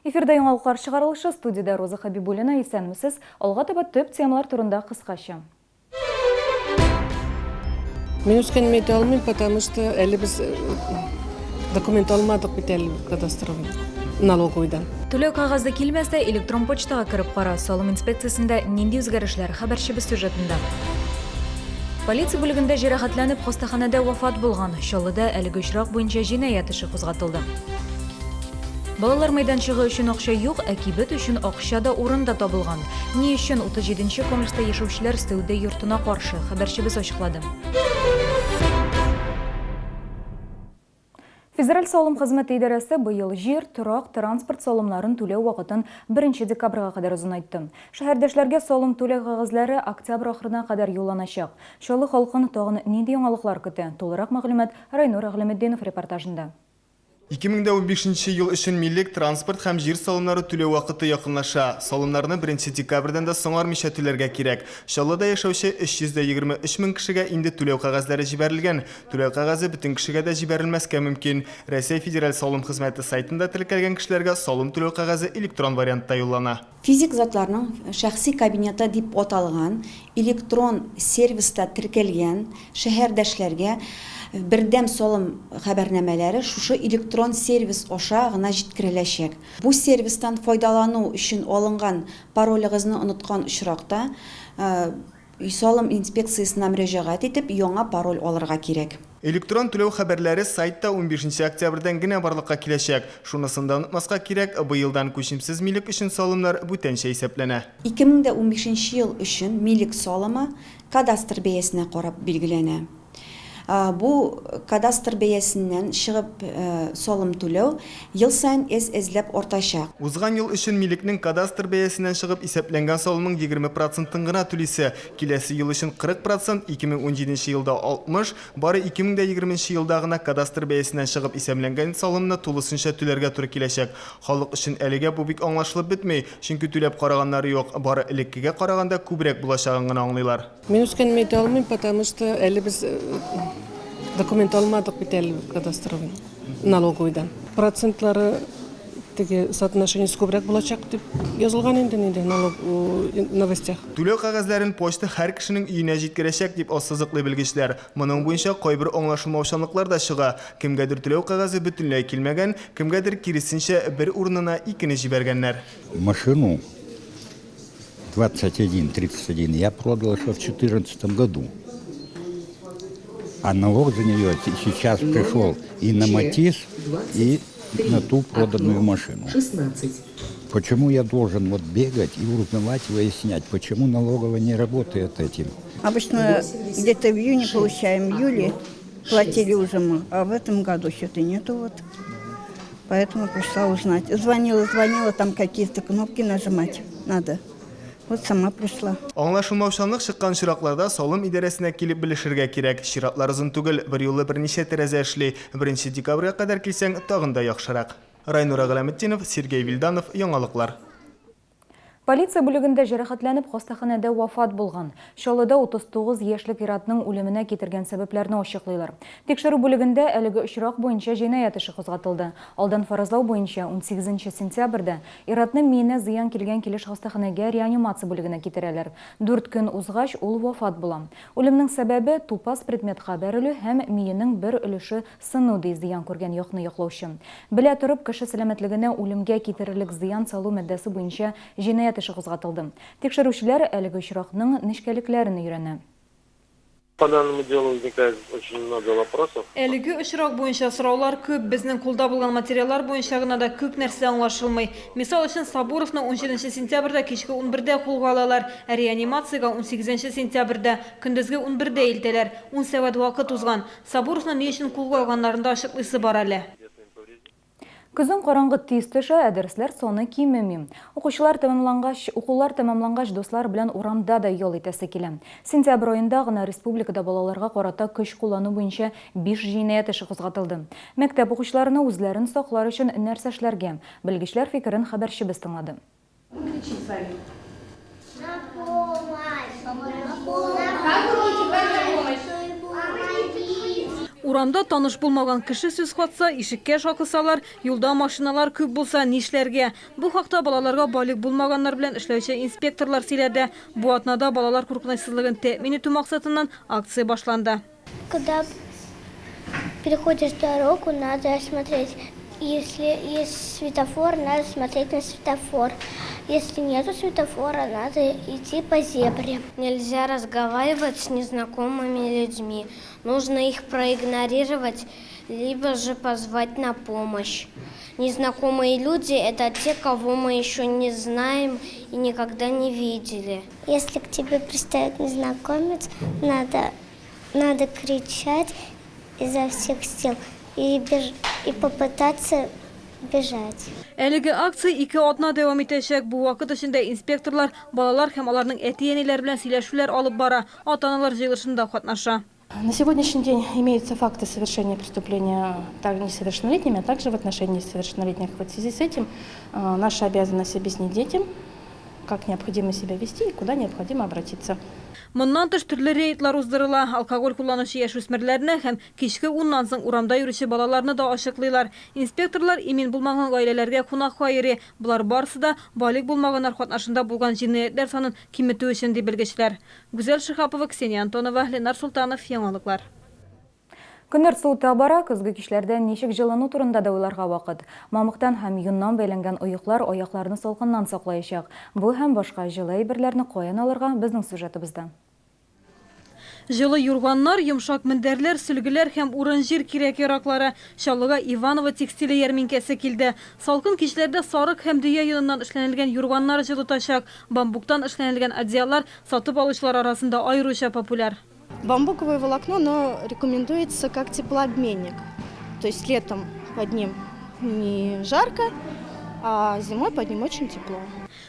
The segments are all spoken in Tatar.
Эфирда яңалыклар чыгарылышы, студиядә Роза Хәбибуллина, исәнмесез. Алга таба төп темалар турында кыскача. Мин үскәнемне әйтә алмыйм, потому что әле без э, документ алмадык бит әле кадастровый налоговыйдан. Түләү кәгазе килмәсә, электрон почтага кереп кара. Салым инспекциясендә нинди үзгәрешләр? Хәбәрчебез сюжетында. Полиция бүлегендә җәрәхәтләнеп, хастаханәдә вафат булган. Чаллыда әлеге очрак буенча җинаять эше кузгатылды. Балалар мәйданчыгы өчен акча юк, ә кибет өчен акча да, урын да табылган. Ни өчен 37 нче комплекста яшәүчеләр сәүдә йортына каршы, хәбәрчебез ачыклады. Федераль салым хезмәте идарәсе быел җир, торак, транспорт салымнарын түләү вакытын беренче декабрьгә кадәр озынайтты. Шәһәрдәшләргә салым түләү кәгазьләре октябрь ахырына кадәр юлланачак. Чаллы халкын тагын нинди яңалыклар көтә? Тулырак мәгълүмат Райнур Әгъләметдинов репортажында. 2015 нче ел өчен милек, транспорт һәм җир салымнары түләү вакыты якынлаша. Салымнарны беренче декабрьдән дә соңармыйча түләргә кирәк. Чаллыда яшәүче 323 мең кешегә инде түләү кәгазьләре җибәрелгән. Түләү кәгазе бөтен кешегә дә җибәрелмәскә мөмкин. Рәсәй Федераль салым хезмәте сайтында теркәлгән кешеләргә салым түләү кәгазе электрон вариантта юллана. Физик затларның шәхси кабинеты дип аталган электрон сервиста теркәлгән шәһәрдәшләргә бердәм салым хәбәрнамәләре шушы электрон сервис аша гына җиткереләчәк. Бу сервистан файдалану өчен алынган паролегызны оныткан очракта, Салым инспекциясенә мөрәҗәгать итеп, яңа пароль алырга кирәк. Электрон түләү хәбәрләре сайтта унбишенче октябрьдән генә барлыкка киләчәк. Шунысын да онытмаска кирәк, быелдан күчемсез милек өчен салымнар бүтәнчә исәпләнә. 2015 ел өчен милек салымы кадастр бәясенә карап билгеләнә. Бу кадастр бәясеннән чыгып салым түләү ел саен әз-әзләп артачак. Узган ел өчен милекнең кадастр бәясеннән чыгып исәпләнгән салымның 20 процентын гына түлисе. Киләсе ел өчен 40 процент, 2017 нче елда 60, бары 2020 нче елда гына кадастр бәясеннән чыгып исәмләнгән салымны тулысынча түләргә туры киләчәк. Халык өчен әлегә бу бик аңлашылып бетми, чөнки түләп караганнары юк, бары элеккегә караганда күбрәк булачагын гына аңлыйлар. Мин үскәнемне әйтә алмыйм, потому что әле без э, документ алмадык бит әле кадастровый, налоговыйдан. Процентлары теге соотношениесе күбрәк булачак дип язылган инде нидә налог новостях. Түләү кәгазьләрен почта һәр кешенең өенә җиткерәчәк, дип ассызыклый белгечләр. Моның буенча кайбер аңлашылмаучанлыклар да чыга. Кемгәдер түләү кәгазе бөтенләй килмәгән, кемгәдер, киресенчә, бер урынына икене җибәргәннәр. Машину 21.31 я продал еще в 2014 году. А налог за нее сейчас пришел и на Матиз, и на ту проданную машину. 16. Почему я должен вот бегать и узнавать, выяснять, почему налоговая не работает этим? Обычно где-то в июне получаем, в июле платили уже мы, а в этом году что-то нету вот. Поэтому пришла узнать. Звонила, звонила, там какие-то кнопки нажимать надо. Вот сама пришла. Аңлашылмаучанлык чыккан очракларда салым идарәсенә килеп белешергә кирәк. Чиратлар озын түгел, берьюлы берничә тәрәзә эшли. Беренче декабрьгә кадәр килсәң, тагын да яхшырак. Райнур Әгъләметдинов, Сергей Вильданов, Яңалыклар. Полиция бүлегендә җәрәхәтләнеп, хастаханәдә вафат булган. Чаллыда 39 яшьлек ир-атның үлеменә китергән сәбәпләрне ачыклыйлар. Тикшерү бүлегендә әлеге очрак буенча җинаять эше кузгатылды. Алдан фаразлау буенча, унсигезенче сентябрьдә ир-атны миенә зыян килгән килеш хастаханәгә реанимация бүлегенә китерәләр. Дүрт көн узгач, ул вафат була. Үлемнең сәбәбе, тупас предметка бәрелү һәм миенең бер өлеше Сыну, ди зыян күргән якны яклаучы. Белә торып, кеше сәламәтлегенә үлемгә китерерлек зыян салу маддәсе буенча җинаять эше кузгатылды. Тикшерүчеләр әлеге очракның нечкәлекләрен өйрәнә. По данному делу возникает очень много вопросов. Әлеге очрак буенча сораулар күп. Безнең кулда булган материаллар буенча гына да күп нәрсә аңлашылмый. Мисал өчен, Сабуровны унҗиденче сентябрьдә кичке унбердә кулга алалар, ә реанимациягә унсигезенче сентябрьдә, көндезге унбердә илтәләр. Ун сәгать вакыт узган. Сабуровны ни өчен кулга алганнарын да ачыклыйсы бар әле. Көзен караңгы тиз төшә, ә дәресләр саны кимеми. Укучылар тәмамлангач, укулар тәмамлангач дуслар белән урамда да ял итәсе килә. Сентябрь аенда гына республикада балаларга карата көч куллану буенча биш җинаять эше кузгатылды. Мәктәп укучыларына үзләрен саклар өчен нәрсә эшләргә? Белгечләр фикерен хәбәрчебез тыңлады. Урамда таныш булмаган кеше сүз катса, ишеккә шакысалар, юлда машиналар күп булса, нишләргә? Бу хакта балаларга балигъ булмаганнар белән эшләүче инспекторлар сөйләде. Бу атнада балалар куркынычсызлыгын тәэмин итү максатыннан акция башланды. Когда переходишь дорогу, надо смотреть, если есть светофор, надо смотреть на светофор. Если нету светофора, надо идти по зебре. Нельзя разговаривать с незнакомыми людьми. Нужно их проигнорировать, либо же позвать на помощь. Незнакомые люди – это те, кого мы еще не знаем и никогда не видели. Если к тебе пристает незнакомец, надо, надо кричать изо всех сил и, беж... и попытаться бежать. Әлеге акция ике атна дәвам итәчәк. Бу вакыт эчендә инспекторлар балалар һәм аларның әти-әниләре белән сөйләшүләр алып бара, ата-аналар җыелышында катнаша. На сегодняшний день имеются факты совершения преступления так несовершеннолетними, а также в отношении несовершеннолетних. Вот в связи с этим наша обязанность объяснить детям, как необходимо себя вести и куда необходимо обратиться. Моннан тыш төрле рейдлар уздырыла. Алкоголь кулланучы яшүсмерләрне һәм кичке уннан соң урамда йөрүче балаларны да ачыклыйлар. Инспекторлар имин булмаган гаиләләргә кунакка йөри. Болар барысы да балигъ булмаганнар катнашында булган җинаятьләр санын киметү өчен, ди белгечләр. Гүзәл Шиһапова, Ксения Антонова, Ленар Солтанов, Яңалыклар. Көннәр суыта бара, көзге кичләрдә ничек җылыну турында да уйларга вакыт. Мамыктан һәм йоннан бәйләнгән оеклар аякларны салкыннан саклаячак. Бу һәм башка җылы әйберләрне каян алырга, безнең сюжетыбызда. Җылы юрганнар, йомшак мендәрләр, сөлгеләр һәм урын-җир кирәк-яраклары. Чаллыга Иваново текстиле ярминкәсе килде. Салкын кичләрдә сарык һәм дөя йоныннан эшләнелгән юрганнар җылытачак. Бамбуктан эшләнелгән одеяллар сатып алучылар арасында аеруча популяр. Бамбуковое волокно, оно рекомендуется как теплообменник. То есть летом под ним не жарко, а зимой под ним очень тепло.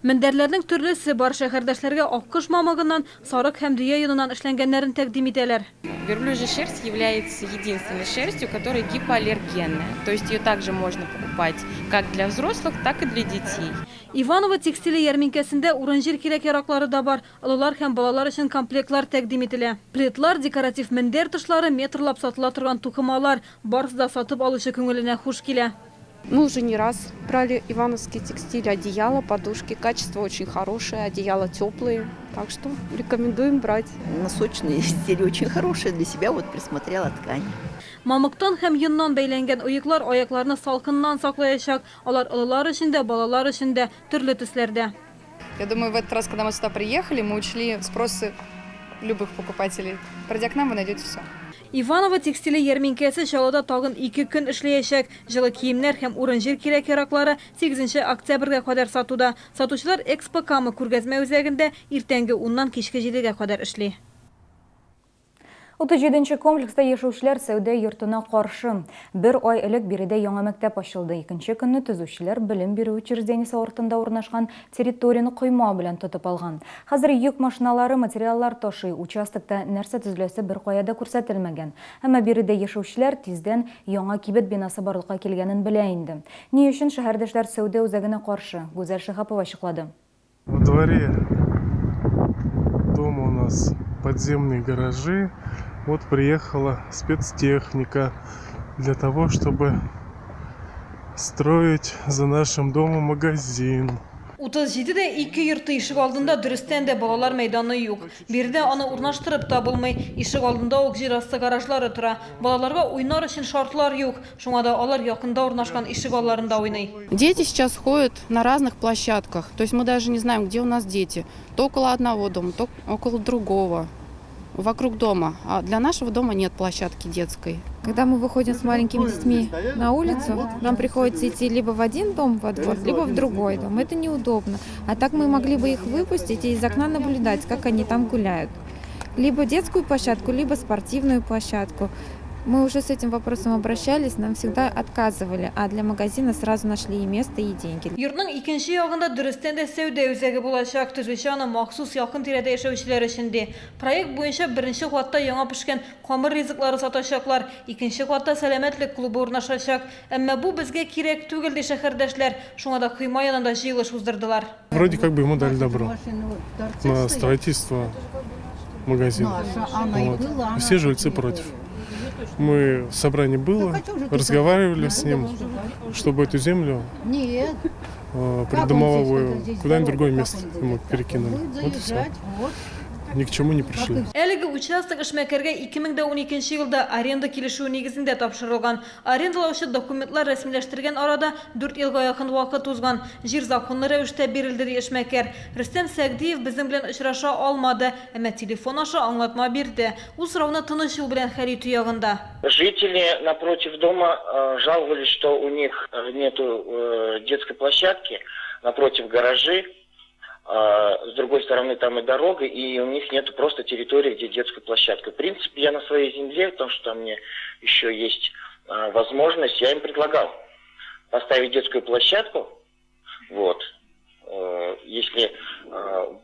Мендәрләрнең төрлесе бар. Шәһәрдәшләргә аккош мамыгыннан, сарык һәм дөя йоныннан эшләнгәннәрен тәкъдим итәләр. Верблюжья шерсть является единственной шерстью, которая гипоаллергенная. То есть ее также можно покупать как для взрослых, так и для детей. Иваново текстиле ярминкәсендә урын-җир кирәк-яраклары да бар. Олылар һәм балалар өчен комплектлар тәкъдим ителә. Пледлар, декоратив мендәр тышлары, метрлап сатыла торган тукымалар. Барысы да сатып алучы күңеленә хуш килә. Мы уже не раз брали ивановский текстиль, одеяло, подушки. Качество очень хорошее, одеяла теплые. Так что рекомендуем брать. Носочные изделия очень хорошие. Для себя вот присмотрела ткань. Мамыктан һәм йоннан бәйләнгән оеклар аякларны салкыннан саклаячак. Алар олылар өчен дә, балалар өчен дә төрле төсләрдә. Я думаю, в этот раз, когда мы сюда приехали, мы учли спросы любых покупателей. Придя к нам, вы найдете все. Иваново текстиле ярминкәсе Чаллыда тагын ике көн эшләячәк. Җылы киемнәр һәм урын-җир кирәк-яраклары 8 октябрьгә кадәр сатуда. Сатучылар Экспо Кама күргәзмә үзәгендә иртәнге 10-нан кичке 7-гә кадәр эшли. 37 комплекста яшәүчеләр сәүдә йортына каршы. Бер ай элек биредә яңа мәктәп ачылды. Икенче көнне төзүчеләр белем бирү учреждениесе артында урнашкан территорияне койма белән тотып алган. Хәзер йөк машиналары материаллар ташый. Участокта нәрсә төзеләсе беркая да күрсәтелмәгән. Әмма биредә яшәүчеләр тиздән яңа кибет бинасы барлыкка килгәнен белә инде. Ни өчен шәһәрдәшләр сәүдә үзәгенә каршы? Гүзәл Шиһапова ачыклады. Во дворе дома у нас подземные гаражи. Вот приехала спецтехника для того, чтобы строить за нашим домом магазин. 37 дә 2 йорты ишек алдында дөрестән дә балалар мәйданы юк. Биредә аны урнаштырып та булмый. Ишек алдында ук җир асты гаражлары тора. Балаларга уйнар өчен шартлар юк. Шуңа да алар якында урнашкан ишек алларында уйный. Дети сейчас ходят на разных площадках. То есть мы даже не знаем, где у нас дети. То около одного дома, то около другого. Вокруг дома. А для нашего дома нет площадки детской. Когда мы выходим с маленькими детьми на улицу, нам приходится идти либо в один дом во двор, либо в другой дом. Это неудобно. А так мы могли бы их выпустить и из окна наблюдать, как они там гуляют. Либо детскую площадку, либо спортивную площадку. Мы уже с этим вопросом обращались, нам всегда отказывали, а для магазина сразу нашли и место, и деньги. Йортның икенче ягында дөрестән дә сәүдә үзәге булачак. Төзүче аны махсус якын тирәдә яшәүчеләр өчен ди. Проект буенча беренче катта яңа пешкән камыр ризыклары сатачаклар, икенче катта сәламәтлек клубы урнашачак. Әмма бу безгә кирәк түгел, ди шәһәрдәшләр. Шуңа да койма янында җыелыш уздырдылар. Вроде как бы ему дали добро на строительство магазина. Вот. Все жильцы против. Мы в собрании было, разговаривали с ним, чтобы эту землю придомовую куда-нибудь в другое место ему перекинули. Вот и все. Ни к чему не пришли. Әлеге участок эшмәкәргә 2012 елда аренда килешүе нигезендә тапшырылган. Арендалаучы документлар рәсмиләштергән арада дүрт елга якын вакыт узган. Җир законлы рәвештә бирелде, ди эшмәкәр. Рөстәм Сәгъдиев безнең белән очраша алмады, әмма телефон аша аңлатма бирде. Ул сорауны тыныч юл белән хәл итү ягында. Жители напротив дома жаловались, что у них нету детской площадки напротив гаражи. С другой стороны там и дорога, и у них нету просто территории, где детская площадка. В принципе, я на своей земле, потому что там мне еще есть возможность, я им предлагал поставить детскую площадку, вот, если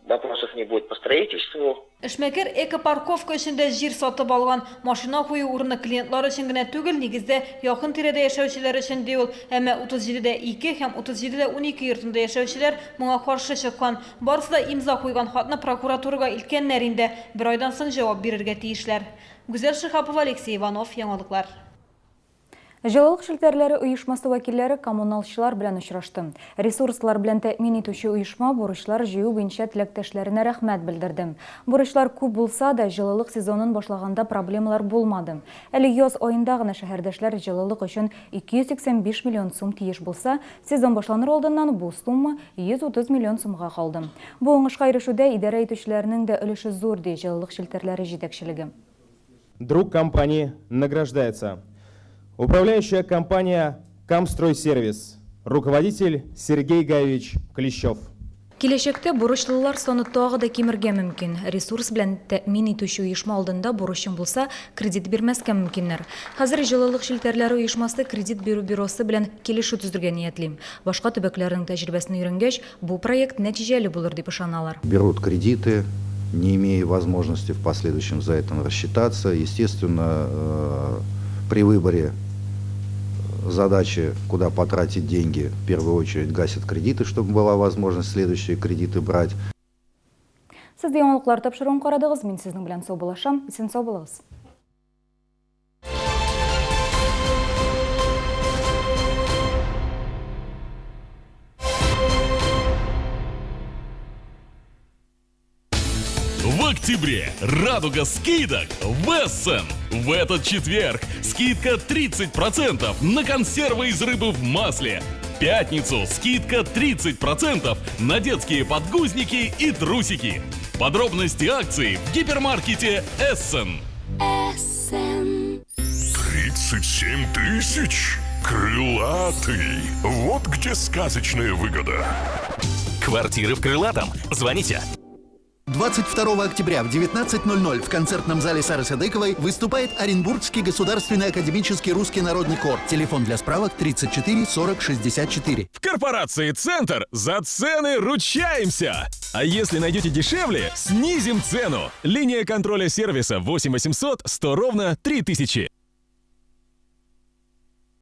вопросов не будет по строительству. Эшмәкәр экопарковка өчен дә җир сатып алган. Машина кую урыны клиентлар өчен генә түгел, нигездә, якын тирәдә яшәүчеләр өчен, ди ул. Әмма 37 дә 2 һәм 37 дә 12 йортында яшәүчеләр моңа каршы чыккан. Барысы да имза куйган хатны прокуратурага илткәннәр инде. Бер айдан соң җавап бирергә тиешләр. Гүзәл Шиһапова, Алексей Иванов, Яңалыклар. Җылылык челтәрләре оешмасы вәкилләре коммуналчылар белән очрашты. Ресурслар белән тәэмин итүче оешма бурычлар җыю буенча теләктәшләренә рәхмәт белдерде. Бурычлар күп булса да, җылылык сезонын башлаганда проблемалар булмады. Әле яз аенда гына шәһәрдәшләр җылылык өчен 285 миллион сум тиеш булса, сезон башланыр алдыннан бу сумма 130 миллион сумга калды. Бу уңышка ирешүдә идарә итүчеләрнең дә өлеше зур, ди җылылык челтәрләре җитәкчелеге. Друг компании награждается. Управляющая компания «Камстройсервис». Руководитель Сергей Гаевич Клещев. Киләчәктә бурычлылар саны тагы да кимергә мөмкин. Ресурс белән тәэмин итүче оешма алдында бурычың булса, кредит бирмәскә мөмкиннәр. Хәзер җылылык челтәрләре оешмасы кредит бирү бюросы белән килешү төзергә ниятли. Башка төбәкләрнең тәҗрибәсен өйрәнгәч, бу проект нәтиҗәле булыр дип ышаналар. Берут кредиты, не имея возможности в последующем за это рассчитаться. Естественно, при выборе задачи, куда потратить деньги, в первую очередь гасят кредиты, чтобы была возможность следующие кредиты брать. Сез яңалыклар тапшыруын карадыгыз, мин сезнең белән саубуллашам. Исән сау булыгыз. В октябре радуга скидок в Эссен. В этот четверг скидка 30% на консервы из рыбы в масле. В пятницу скидка 30% на детские подгузники и трусики. Подробности акции в гипермаркете Эссен. Эссен. 37 тысяч? Крылатый. Вот где сказочная выгода. Квартиры в Крылатом. Звоните. 22 октября в 19:00 в концертном зале Сары Садыковой выступает Оренбургский государственный академический русский народный хор. Телефон для справок 34 40 64. В корпорации «Центр» за цены ручаемся! А если найдете дешевле, снизим цену. Линия контроля сервиса 8 800 100 ровно 3000.